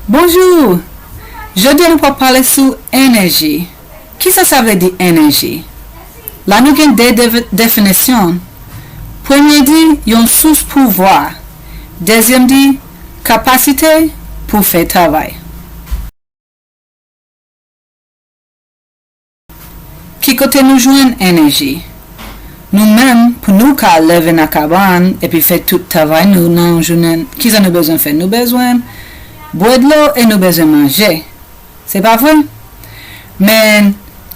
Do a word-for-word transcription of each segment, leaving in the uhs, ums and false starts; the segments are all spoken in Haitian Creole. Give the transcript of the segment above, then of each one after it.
Bonjou! Jodi a nou pral pale sou enèji. Kisa sa vle di enèji? La nou gen de dev- definisyon. Premye di yon sous pouvwa. Dezyèm di kapasite pou fè travay. Ki kote nou jwenn enèji? Nou menm, pou nou ka leve nan kabann epi fè tout travay nou nan yon jounen, kisa nou bezwen fè? Nou bezwen bwè dlo e nou bezwen manje. Se pa vre? Men,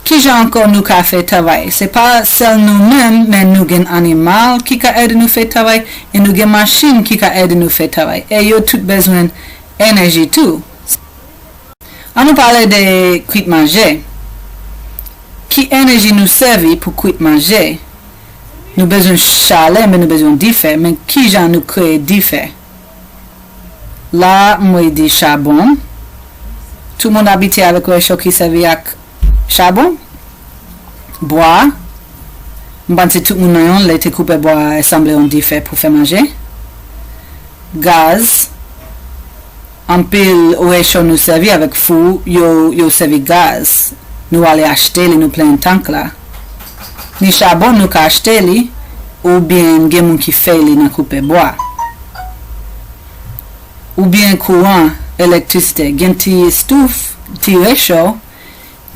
kijan ankò nou ka fè travay? Se pa sèl nou menm, men nou gen animal ki ka ede nou fè travay, e nou gen machin ki ka ede nou fè travay. E yo tout bezwen enèji tou. An nou pale de kwit manje. Ki enèji nou sèvi pou kwit manje? Nou bezwen chalè, men nou bezwen dife, men kijan nou kreye dife? La, mwen di chabon. Tout moun abitye avèk recho ki sèvi ak chabon, bwa. M panse tout moun nan yon lè te koupe bwa e sanble yon dife pou fè manje. Gaz. Anpil recho nou sèvi avèk fou, yo, yo sèvi gaz. Nou ale achte li, nou plen tank la. Ni chabon nou ka achte li, oubyen gen moun ki fè li nan koupe bwa. Oubyen kouran, elektrisite, gen ti stouf, ti recho,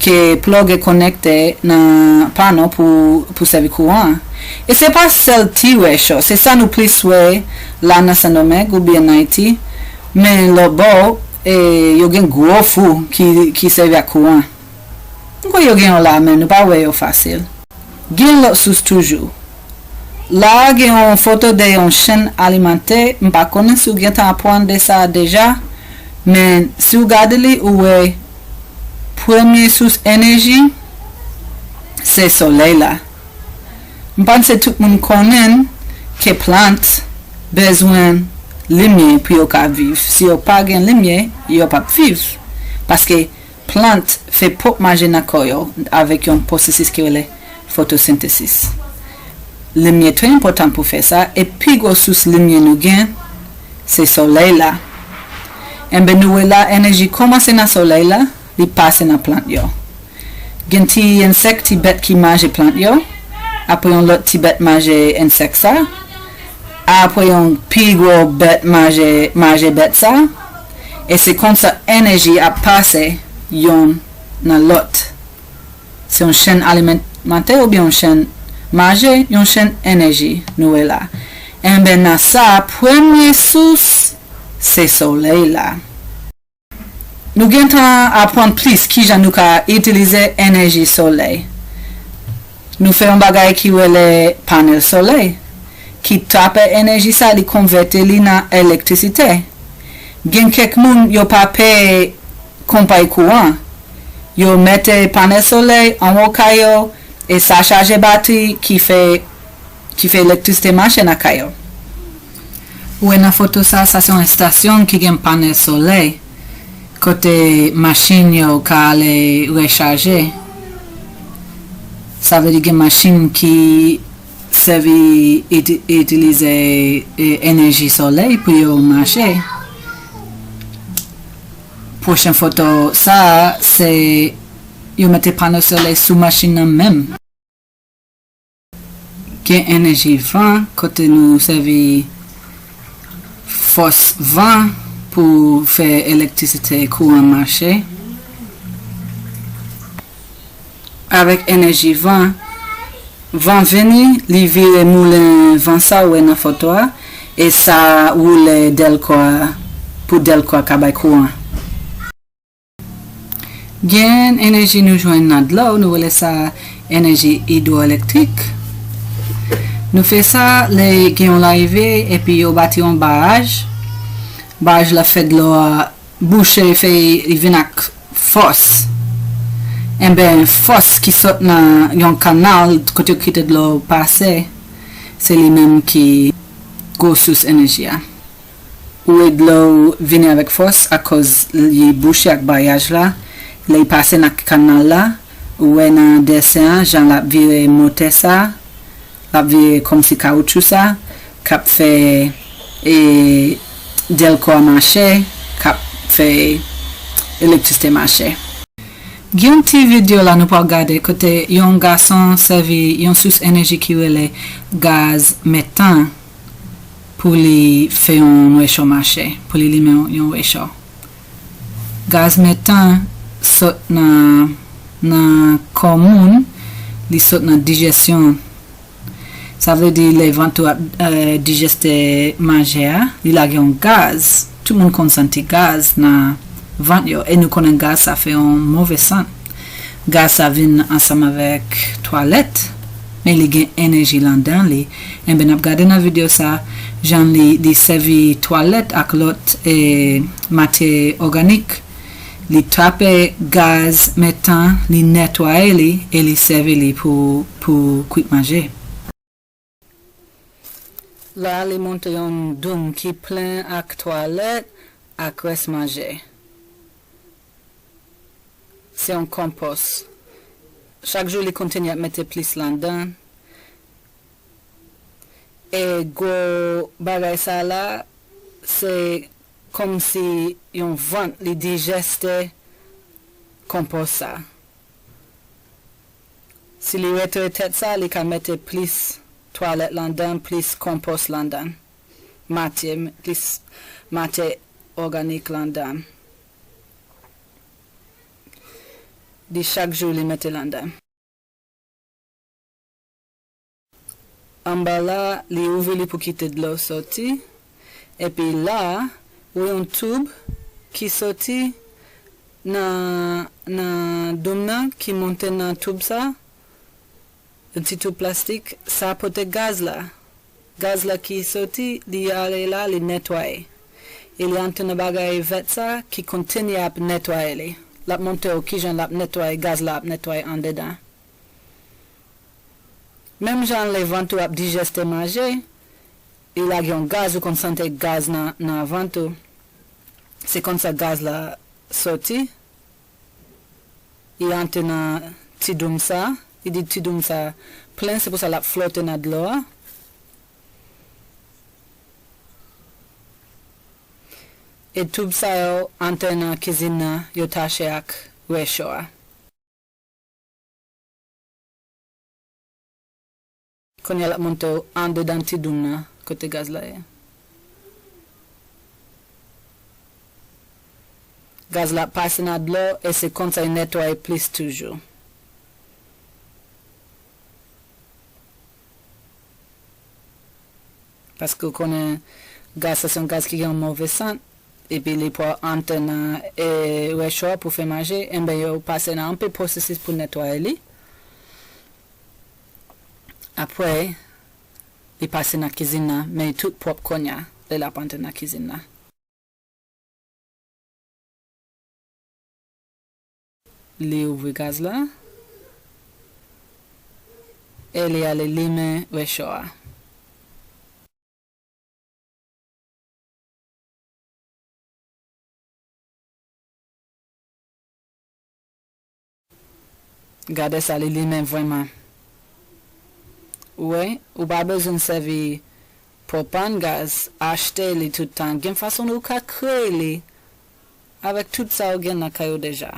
ke plug e konekte nan pano pou, pou sèvi kouran an. E se pa sèl ti recho, se sa nou plis wè la nan Sendomeng oubyen Ayiti, men lòtbò, e, yo gen gwo fou ki, ki sèvi ak kouran. M kwè yo gen yon la, men nou pa wè yo fasil. Gen lòt sous toujou. La a gen yon foto de yon chenn alimantè, m pa konnen si w gentan aprann de sa deja, men si w gade li, ou wè premye sous enèji, se solèy la. M panse tout moun konnen ke plant bezwen limyè pou yo ka viv. Si yo pa gen limyè, yo p ap viv. Paske plant fè pwòp manje nan kò yo avèk yon pwosesis ki rele fotosentesis. Limyè trè enpòtan pou fè sa, e pi gwo sous limyè nou gen, se solèy la. Enben, nou wè la, enèji kòmanse nan solèy la, li pase nan plant yo. Gen ti ensèk, ti bèt ki manje plant yo, apre yon lòt ti bèt manje ensèk sa, apre yon pi gwo bèt manje, manje bèt sa, e se konsa enèji ap pase yonn nan lòt. Se yon chenn alimantè oubyen yon chenn manje, yon chenn enèji nou wè la. Enben, nan sa, premye sous, se solèy la. Nou gentan aprann plis kijan nou ka itilize enèji solèy. Nou fè yon bagay ki rele panèl solèy, ki trape enèji sa, li konvèti li nan elektrisite. Gen kèk moun, yo pa peye konpayi kouran. Yo mete panèl solèy anwo kay yo, e sa chaje batri ki fè, ki fè elektrisite mache nan kay yo. Ou wè nan foto sa, sa se yon estasyon ki gen panèl solèy, kote machin yo ka ale rechaje. Sa vle di gen machin ki sèvi iti-, itilize, e, enèji solèy pou yo mache. Pwochen foto sa a, se yo mete pano solèy sou machin nan menm. Gen enèji van, kote nou sèvi fòs van pou fè elektrisite, kouran mache. Avèk enèji van, van vini, li vire moulen van sa w wè nan foto a, e sa woule dèlko a, pou dèlko a ka bay kouran. Gen enèji nou jwenn nan dlo, nou rele sa enèji idwoelektrik. Nou fè sa lè gen yon larive epi yo bati yon baraj. Baraj la fè dlo a bouche, fè li vin ak fòs. Enben, fòs ki sot nan yon kanal kote yo kite dlo pase, se li menm ki gwo sous enèji a. Ou wè dlo vini avèk fòs akoz li bouche ak baraj la, lè li pase nan kanal la, ou wè nan desen an, jan l ap vire motè sa, l ap vire kòmsi kawoutchou sa, k ap fè, e, dèlko a mache, k ap fè elektrisite mache. Gen yon ti videyo la nou pral gade kote yon gason sèvi yon sous enèji ki rele gaz metan pou li fè yon rechò mache, pou li limen yon rechò. Gaz metan sot nan, nan kò moun, li sot nan dijèsyon. Sa vle di lè vant ou ap, eh, dijèste manje a, li lage yon gaz. Tout moun konn santi gaz nan vant yo, e nou konnen gaz sa fè yon move sant. Gaz sa vin ansanm avèk twalèt, men li gen enèji ladan li. Enben, n ap gade nan videyo sa, jan li, li sèvi twalèt ak lòt, eh, matyè òganik. Li trape gaz metan, li netwaye li, e li sèvi li pou, pou kwit manje. La, li monte yon doum ki plen ak twalèt ak rès manje. Se yon konpòs. Chak jou, li kontinye ap mete plis ladan. E gwo bagay sa la, se kòmsi yon vant li dijèste konpòs sa. Si li retire tèt sa, li ka mete plis twalèt ladan, plis konpòs ladan. Matyè, plis matyè òganik ladan. Li chak jou li mete ladan. Anba la, li ouvri li pou kite dlo soti. Epi la, ou yon toub ki soti nan, nan doum nan, ki monte nan toub sa, yon ti toub plastik, sa pote gaz la. Gaz la ki soti, li ale la, li netwaye. E li antre nan bagay vèt sa, ki kontinye ap netwaye li. L ap montre w kijan l ap netwaye, gaz la ap netwaye andedan. Menm jan lè vant ou ap dijèste manje, li lage yon gaz, ou konn santi gaz nan, nan vant ou. Se konsa gaz la soti, li antre nan ti doum sa, li di ti doum sa plen, se pou sa l ap flote nan dlo a. E toub sa yo antre nan kizin nan, yo tache ak rechò a. Kounye a l ap montre w andedan ti doum nan, kote gaz la ye. Gaz la ap pase nan dlo e se konsa li netwaye plis toujou. Paske w konnen gaz sa se yon gaz ki gen yon move sant, epi li pral antre nan, e, rechò pou fè manje, enben yo pase nan anpil pwosesis pou netwaye li. Apre, li pase nan kizin nan, men li tout pwòp kounye a, lè l ap antre nan kizin nan. Li ouvri gaz la. E li ale limen rechò a. Gade sa, li limen vrèman. Ou wè, ou pa bezwen sèvi pwopàn, gaz, achte li tout tan. Gen fason ou ka kreye li avèk tout sa ou gen nan kay ou deja.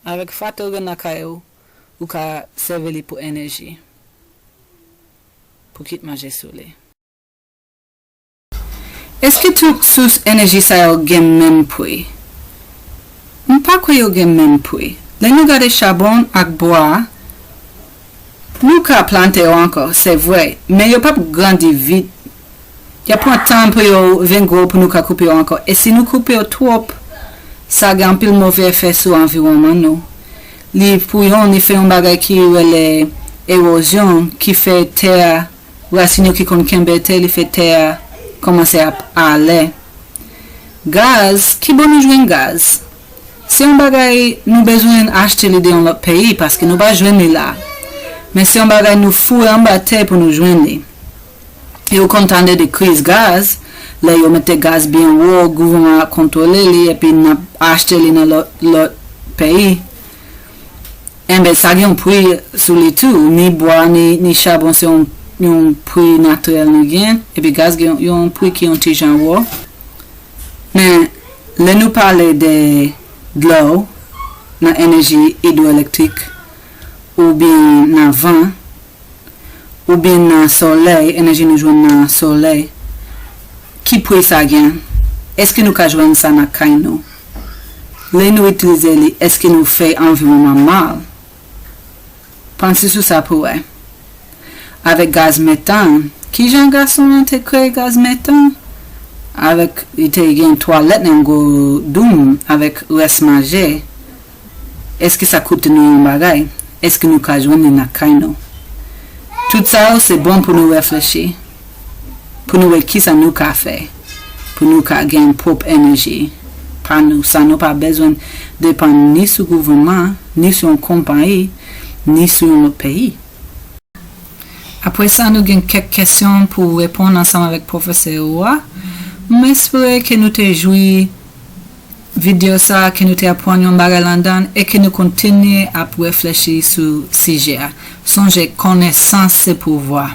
Avèk fatra ou gen nan kay ou, ou ka sèvi li pou enèji, pou kwit manje sou li. Èske tout sous enèji sa yo gen menm pri? M pa kwè yo gen menm pri. Lè nou gade chabon ak bwa, nou ka plante yo ankò, se vre, men yo p ap grandi vit. Y ap pran tan pou yo vin gwo pou nou ka koupe yo ankò. E si nou koupe yo twòp, sa gen anpil move efè sou anviwònman nou. Li pou yon, li fè yon bagay ki rele ewozyon, ki fè tè a, rasin yo ki konn kenbe tè, li fè tè a kòmanse ap ale. Gaz, kibò nou jwenn gaz? Se yon bagay nou bezwen achte li de yon lòt peyi, paske nou pa jwenn li la. Men se yon bagay nou foure anba tè pou nou jwenn li. E ou konn tande de kriz gaz, lè yo mete gaz byen wo, gouvènman an kontwole li, epi n ap achte li nan lòt, lòt peyi. Enben, sa gen yon pri sou li tou. Ni bwa, ni, ni chabon, se yon, yon pri natirèl nou gen. Epi gaz gen yon, yon pri ki yon ti jan wo. Men, Lè nou pale de dlo nan enèji idwoelektrik oubyen nan van oubyen nan solèy, enèji nou jwenn nan solèy, ki pri sa gen? Èske nou ka jwenn sa nan kay nou? Lè nou itilize li, èske nou fè anviwònman mal? Panse sou sa pou wè. Avèk gaz metàn, kijan gason an te kreye gaz metàn? Avèk, li te gen twalèt nan gwo doum avèk rès manje. Èske sa koute nou yon bagay? Èske nou ka jwenn li nan kay nou? Tout sa yo se bon pou nou reflechi, pou nou wè kisa nou ka fè, pou nou ka gen pwòp enèji pa nou, sa nou pa bezwen depann ni sou gouvènman, ni sou yon konpayi, ni sou yon lòt peyi. Apre sa, nou gen kèk kesyon pou reponn ansanm avèk pwofesè ou a. M espere ke nou te jwi videyo sa a, ke nou te aprann yon bagay ladan l e ke nou kontinye ap reflechi sou sijè a. Sonje, konesans se pouvwa.